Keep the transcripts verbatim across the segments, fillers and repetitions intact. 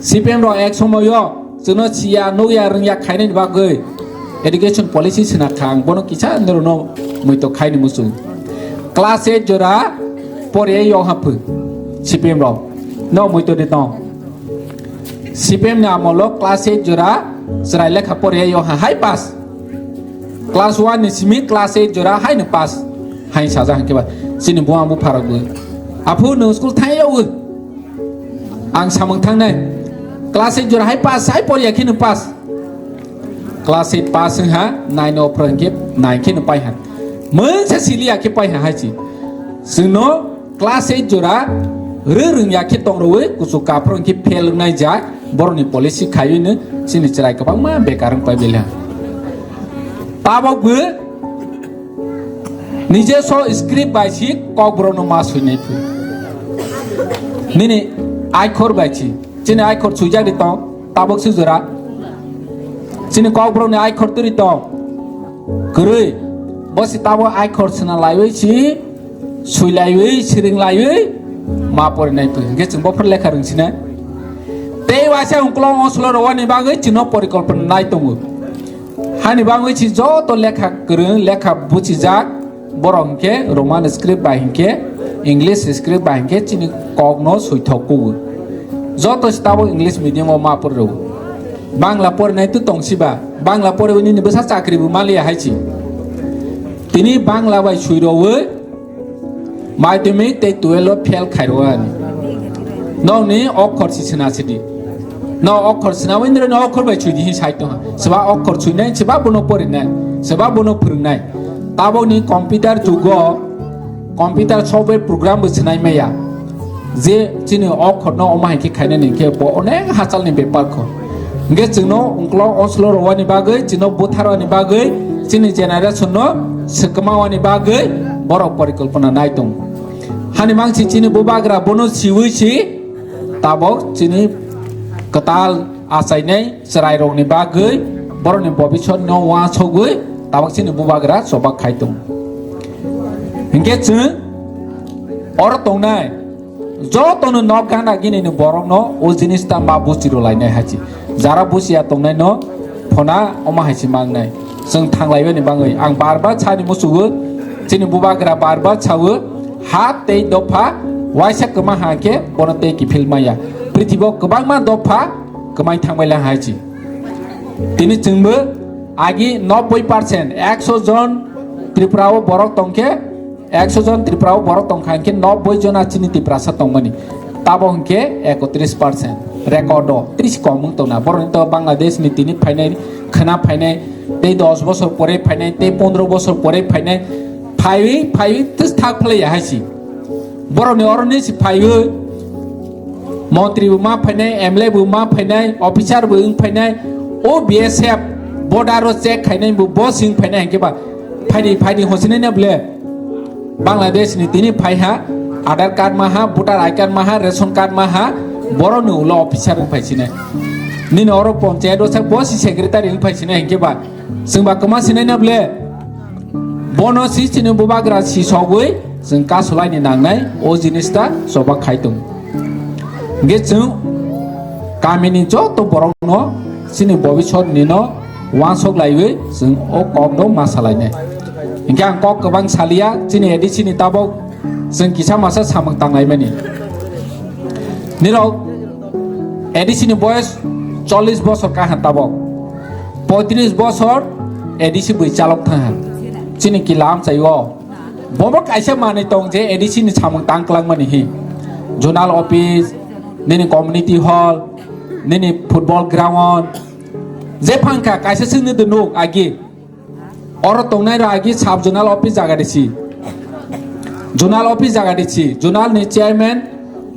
C P M rok ek somoyo chwngno siya, nukya, rwngya khainani bagwi education policy swnakha ang, bono kisa norokno muitok khaini muchung. Class eight jora poriya yokha phu C P M rok. No muitok de tong. C P M ni amolo class eight jora chwrai lekha poriya yokha hai pass. Class one ni simi class eight jora hai no pass. Hai saja hangke ba chini buma bupharok bo. Aphu nwng school thangyawi. Ang samung thangnai. Class eight jora hai pass, hai poriya khe no pass. Class eight pass wng ha, nine o phwrwng khe nine khe no pai ha. Mungsa sili ya khe pai ha hai chi. Chwngno class eight jora rw rwng ya khe tong rwi kuchuk kaphwrwng khe fail wngnai ja borokni policy khaiwi no chini chwrai kwbangma bekar wng pai belha. Tabok bo nije so script bai si kokborokno ma suinai phu. Nini aikhor bai si. Chini aikhor suijak ri tong, tabok si jora. Chini kokborokni aikhor turi tong. Kwrwi. Bo si tabok aikhor sina laiwi si, suilaiwi, siringlaiwi, ma porinai phu. Hingke chwng bophor lekha rwngsinai. Tei waisa ungkolog oslo rwani bagwi chino porikolpona nai tongo. Hani bagwi si joto lekha kwrwng, lekha buchijak, borok hinkhe Roman script bai hinkhe, English script bai hinkhe chini kokno suithok kugo. Joto si tabok English medium o ma pori rwo. Bangla porinai tu tongsiba, Bangla poriwi nini bwsa chakri bo maliya hai si. Tini Bangla bai sui rwi, Madhyamik tei twelve o fail khairwani. Nokni okhor si sina sidi. No okhor sina windre no okhor bai chudi hi sai tong. Seba okhor chuinai, seba bono porinai, seba bono phwrwngnai. Tabokni computer jugo, computer software program bo sinai maya. Je chini okhor no oma hai khe khainani khe bo onek hachal ni bepar kho. Hingke chwngno ungkolog oslo rwani bagwi, chwngno butharwani bagwi, chini generation no swkma wani bagwi borok porikolpona nai tong. Hani mangsi chini bubagra bono siwi si tabok chini kwtal achainai chwrairokni bagwi borokni bobisot no uansogwi tabok chini bubagra chobak khai tong. Hingke chwng oro tongnai jotono nok gana gini ni borokno o jinis ta ma buchiro lainai hai si. Jara buchiya tongnai no phona omo hai si mangnai. Chwng thanglaibani bagwi ang bar bar sani musugo, chini bubagra bar bar sawo, ha tei dopha waisa kwma ha khe bono tei kiphil maya. Prithibo kwbangma dopha kwmai thangbai lang hai si. Tini chwngbo agi nobboi percent, ekso jon Tripura o borok tongkhe, ekso jon Tripura o borok tongkha hinkhe nobboi jona chini Tiprasa tongmani. Tabo hinkhe ekotris percent record o tris kom wng tongna. Borokni to Bangladesh ni tini phainai, khwna phainai, tei dos bosor pore phainai, tei pondro bosor pore phainai, phaiwi, phaiwi twis thak phlai ya hai si. Borokni oroni si phaiwi, montri bo ma phainai, M L A bo ma phainai, officer bo wng phainai, o B S F border o check khainai bo, bo sing phainai hinkhe ba, phaidi, phaidi hosinai na ble. Bangladesh ni tini phai ha, Aadhaar card ma ha, voter I card ma ha, ration card ma ha, borokni ulo officer wng phai sinai. Nini oro ponchayat o sak bo si secretary wng phai sinai hinkhe ba, chwng ba kwma sinai na ble. Bono si chini bubagra si sogwi chwng kasulaini nangnai o jinis ta choba khai tong. Hingke chwng kamini joto borokno chini bobisot nino wansok laiwi chwng o kokno ma salainai. Hingke ang kok kwbang salia chini A D C ni tabok chwng kisa masa samung tanglaimani. Nirok A D C ni boyes chollish bosor kaha tabok. Poitris bosor A D C bwi chalok thangha. Chini kila amchai o. Bobo kaisa manwi tong je A D C ni samung tang kwlangmani hi. Zonal office, nini community hall, nini football ground. Je phangkha kaisa singni de nuk agi. Oro tongnai rok agi sub zonal office jaga de si. Zonal office jaga de si. Zonal ni chairman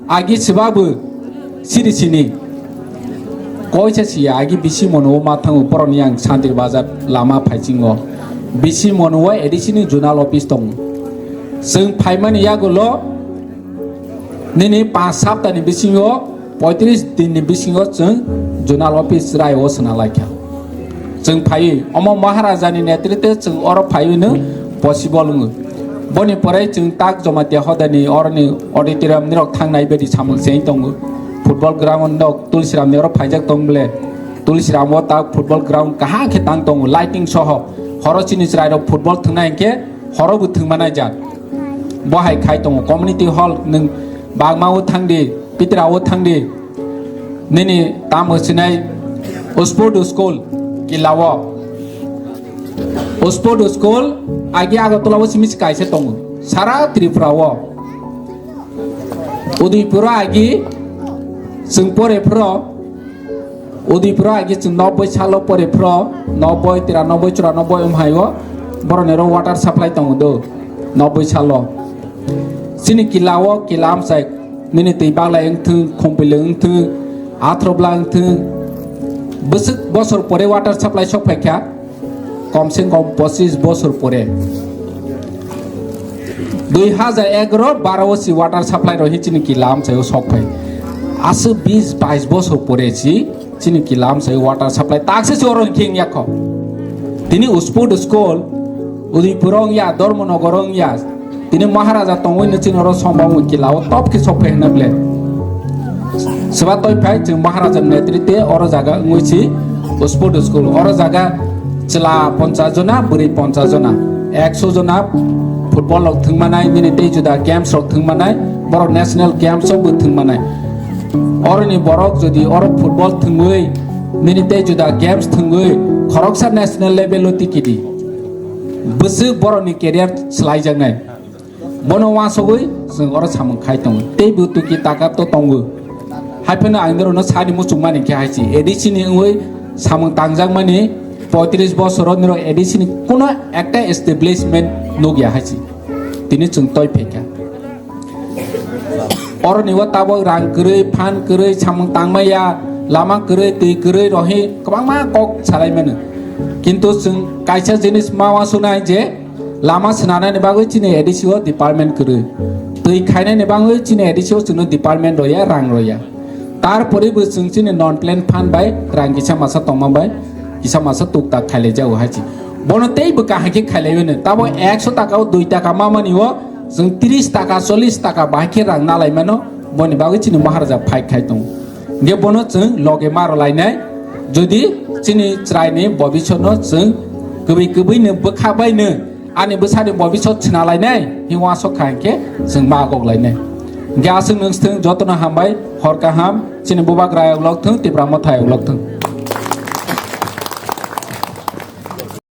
agi sibabu siri sini. Koisa siya agi bisi mono o ma thango borok ni ang Santir Bazar lama phaichingo. Bisi mono o A D C ni zonal office tongo. Chwng phaimani yagulo nini panch sapta ni bisingo, poitris din ni bisingo chwng zonal office rai o swnalaikha. Chwng phaiwi omo Maharaja ni netrite chwng oro phaiwi no possible wngo. Boni pore chwng tak Jamatia hodani oroni auditorium nirok thangnai bedi samung cheng tongo. football ground no Tulsiram ni oro phaijak tong bole. Tulsiram o ta football ground kaham khe tang tongo, lighting soho. Horo chini chwrai rok football thwngna hinkhe horo bo thwngma naijak. Bo hai khai tongo community hall, nwng Bagma o thangdi, Pitra o thangdi, nini tamo sinai sport school Kila o. Sport school agi Agartala o simi kaisa tongo, sara Tripura o. Udaipur o agi chwng pore phro, Udaipur o agi chwng nobboi salo pore phro, nobboi, tiranoboi, churanobboi wng hai o, borok ni oro water supply tongo do, nobboi salo. Chini Kila o, Kila amchai, nini twi baglai wng thung, Khompili wng thung, Athrobla wng thung, bwswk bosor pore water supply sok phai kha, kom se kom pochis bosor pore. Dui hajar egaro baro o si water supply rok hi chini Kila amchai o sok phai. Aswk bis bais bosor pore si chini Kila amchai o water supply taksa si oro hinkhe wngya kho. Tini sport school Udaipur o wngya, Dharmanagar o wngya. Tini Maharaja tongwi no chini oro sombong Kila o top khe sok phai hwnna ble. Seba toi phai chwng Maharaja netritwe oro jaga wngwi si sport school. Oro jaga chwla ponchas jona, bwrwi ponchas jona. Ekso jona football rok thwngmanai, nini tei juda games rok thwngmanai, borok national games o bo thwngmanai. Oroni borok jodi oro football thwngwi, nini tei juda games thwngwi, khoroksa national level o tikidi. Bwswk borokni career swlaijaknai. Bono uansugwi chwng oro samung khai tongo. Tei bo tuki taka to tongo. Hai phano ang norokno sani muchungmani khe hai si. A D C ni wngwi samung tangjakmani poitris bosoro norok A D C ni kuno ekta establishment nukya hai si. Tini chwng toi phaikha. Oroni o tabok rang kwrwi, phan kwrwi, samung tangmaya, lama kwrwi, twi kwrwi rohi kwbangma kok salai mano. Kintu chwng kaisa jinis ma uansuknai je lama swnanani bagwi chini A D C o department kwrwi. Twi khainani bagwi chini A D C o chwngno department roya, rang roya. Tarpore bo chwng chini non plan phan bai rang kisa masa tongma bai kisa masa tuktak khailai jago hai si. Bono tei bo kaham khe khailai mano. Tabo ekso taka o dui taka mamani o chwng tris taka, chollish taka bahai khe rang nalai mano. Boni bagwi chini Maharaja fight khai tongo. Hingke bono chwng loge ma rwlainai. Jodi chini chwraini bobisotno chwng kwbwi kwbwino bwkha baino ani bwsani bobisot swnalainai, hi uansuk kha hinkhe chwng ma goklainai. Hingke aswk nwng swthwng jotono hambai, hor kaham, chini bubagra uklok thwng, Tipra Motha uklok thwng.